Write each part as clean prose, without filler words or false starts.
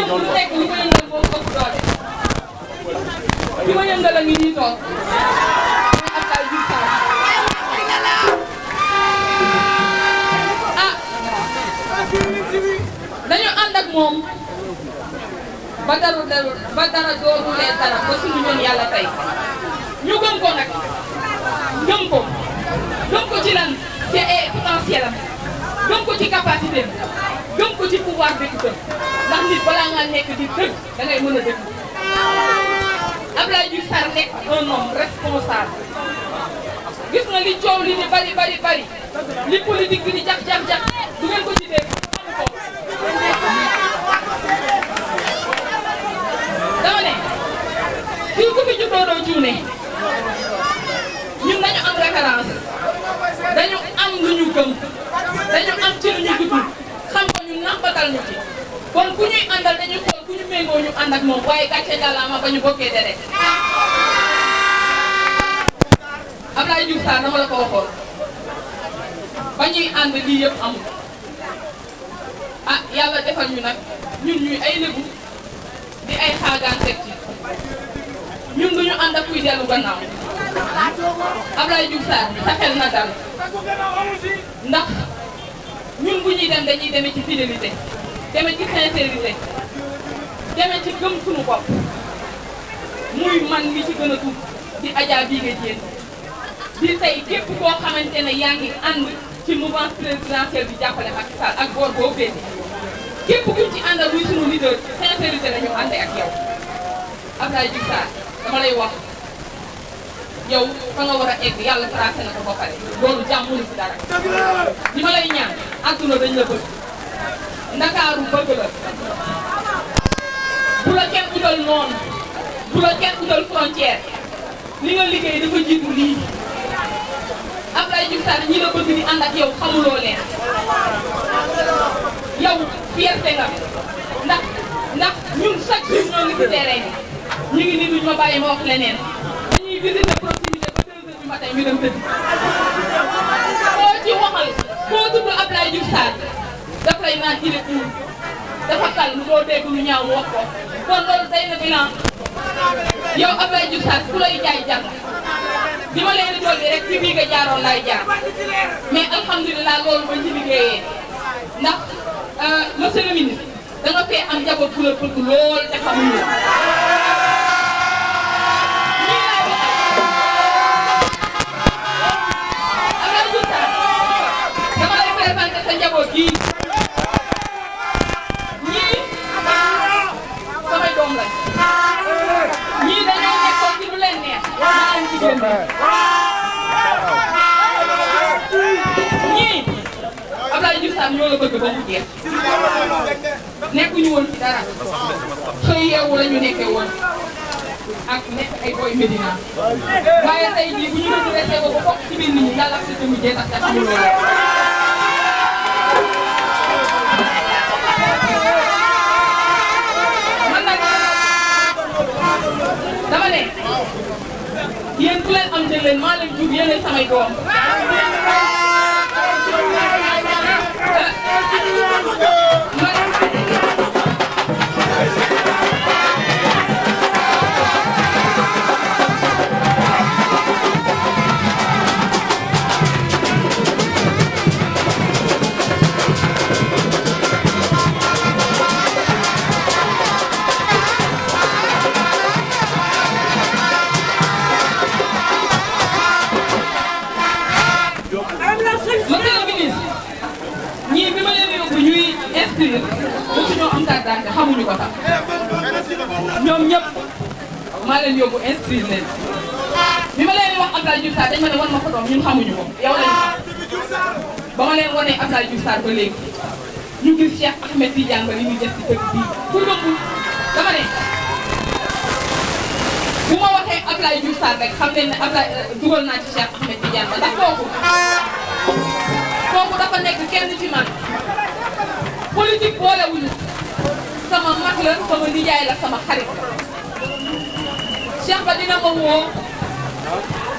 lu nekk lu ko yëngal boo ko doole li ma yëngal a ngi nii toog Abdoulaye Diouf Sarr ah dañu ànd ak moom ba dara doonulee dara ba suñu ñoom yàlla tey ñu gëm ko nag gëm ko ci lan ci potentiel am gëm ko ci capacité am gëm ko ci pouvoir d'écoute ndax nit balaa nga nekk di dëgg da ngay mën a dëgg Abdoulaye Diouf Sarr nekk un homme responsable gis nga li coow li di bari li politique bi di jax du ngeen ko ci dégg xamu ko dama ne fii ku fi juddoo doo cuune ñun dañu am référence dañu am lu ñu gëm dañu am ci lu ñu dugg xam ko ñu nampatal ñu ci kon ku ñuy àndal dañuy xool ku ñu méngoo ñu ànd ak moom waaye gàcce ngalaama ba ñu bokkee deret Abdoulaye Diouf Sarr dama la ko waxoon ba ñuy ànd lii yëpp amul ah yàlla defal ñu nag ñun ñuy ay lébu di ay xaagaan teg ci ñun duñu ànd ak kuy dellu gannaaw Abdoulaye Diouf Sarr sa xel na dal ndax ñun bu ñuy dem dañuy demee ci fidélité demee ci sincérité demee ci gëm suñu bopp muy man mi ci gën a tuut di Adja Bigué Diène di tey képp koo xamante ne yaa ngi ànd ci mouvance présidentielle bi jàppale Macky Sall ak boor boo féete képp kuñ ci àndal muy suñu leader sincérité la ñu àndee ak yow Abdoulaye Diouf Sarr dama lay wax yow fa nga war a egg yàlla tracé na ko ba pare loolu jàmm mënu ci dara li ma lay ñaan àdduna dañ la bëgg Ndakaaru bëgg la bu la kenn utal noonu bu la kenn utal frontière li nga liggéey dafa jiitu lii Abdoulaye Diouf Sarr ñi la bëgg di ànd ak yow xamuloo leen yow fierté nga ndax ñun chaque jour ñoo ngi ci terrain ñu ngi nii duñ ma bàyyi ma wax leneen dañuy visiter proximité ba 2 heures du matin ñu dem tëdd koo ci waxal koo tudd Abdoulaye Diouf Sarr daf lay naan il est cool dafa calme doo dégg lu ñaaw mu wax ko kon loolu day na bilan yow Abdoulaye Diouf Sarr ku lay jaay jar bi ma leen di dolli rek ci bii nga jaaroon laay jaar mais alhamdulilah loolu bañ ci liggéeyee ndax monsieur le ministre da nga fee am njaboot bu la bëgg lool te xamuñu Abdoulaye Diouf Sarr dama lay présenté sa njaboot gii ñii samay doom lañ ñii dañoo nekkoon ci lu leen neex maa leen ci génn ñii Abdoulaye Diouf Sarr ñoo la bëgg ba mu jeex nekkuñu woon ci dara xëy yeewu la ñu nekkee woon ak nekk ay boy Medina waaye tey jii bu ñu redressé ko ba bokk ci biir nit ñi yàlla ak sa mujjee tax te xamul loolu man nag dama ne yéen ku leen am jël leen maa leen jug yéenay samay doom xamuñu ko sax ñoom ñëpp maa leen yóbbu inscrire leen bi ma leen wax Abdoulaye Diouf Sarr dañ ma ne wan ma ko doom ñun xamuñu ko yow lañu xam ba ma leen wanee Abdoulaye Diouf Sarr ba léegi ñu gis Cheikh Ahmed Tidiane ba li ñuy def ci dëkk bii pour bëggul dama ne bu ma waxee Abdoulaye Diouf Sarr rek xam leen ne Abdoulaye dugal naa ci Cheikh Ahmed Tidiane ba ndax kooku dafa nekk kenn ci man politique boolewuñu sama mag la sama nijaay la sama xarit Cheikh ba dina ma woo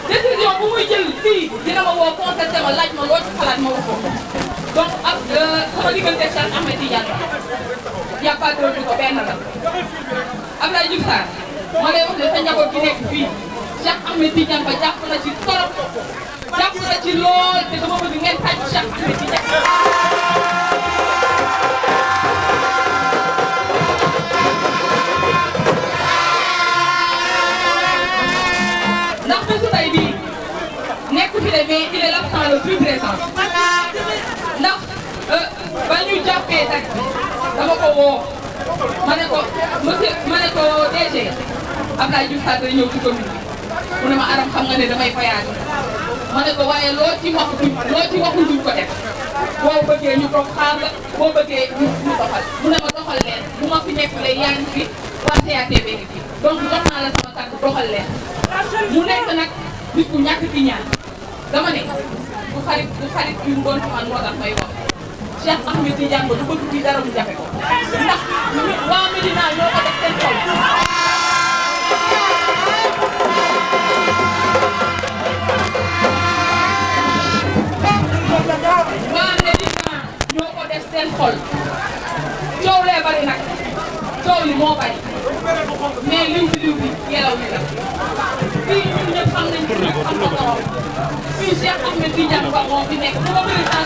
décision bu muy jël fii dina ma woo concerté ma laaj ma loo ci xalaat ma wax ko donc ak sama diggante Cheikh Ahmed Tidiane y a pas de ko benn la Abdoulaye Diouf Sarr ma lay wax ne sa njaboot gi nekk fii Cheikh Ahmed Tidiane ba jàpp na ci torop jàpp na ci lool te dama bëgg ngeen tàcc Cheikh Ahmed Tidiane ndax bésu tey bii nekku fi de mais il est l'absent le plus présent ndax ba ñu jàppee tak dama ko woo ma ne ko monsieur ma ne ko DG Abdoulaye Diouf Sarr day ñëw ci commune bi mu ne ma Aram xam nga ne damay fayaat ma ne ko waaye loo ci waxul duñ ko def boo bëggee ñu toog xaar la boo bëggee ñu doxal mu ne ma doxal leen bu ma fi nekkulee yaa ngi fi waa CATB ngi fi donc jox naa la sama kàddu doxal leen mu nekk nag nit ku ñàkk ci ñaan dama ne bu xarit yu ngoon man moo tax may wax Cheikh Ahmed Tidiane ba du bëgg fii dara mu jafe ko ndax waa Médina ñoo ko def seen xol waa Médina ñoo ko def seen xol coow lee bari nag coow li moo bari mais liw bi yelaw ni la fii ñun ñëpp xam nañ ko ñëpp xam na ko fii Cheikh Ahmed Tidiane ba moo fi nekk bu ma président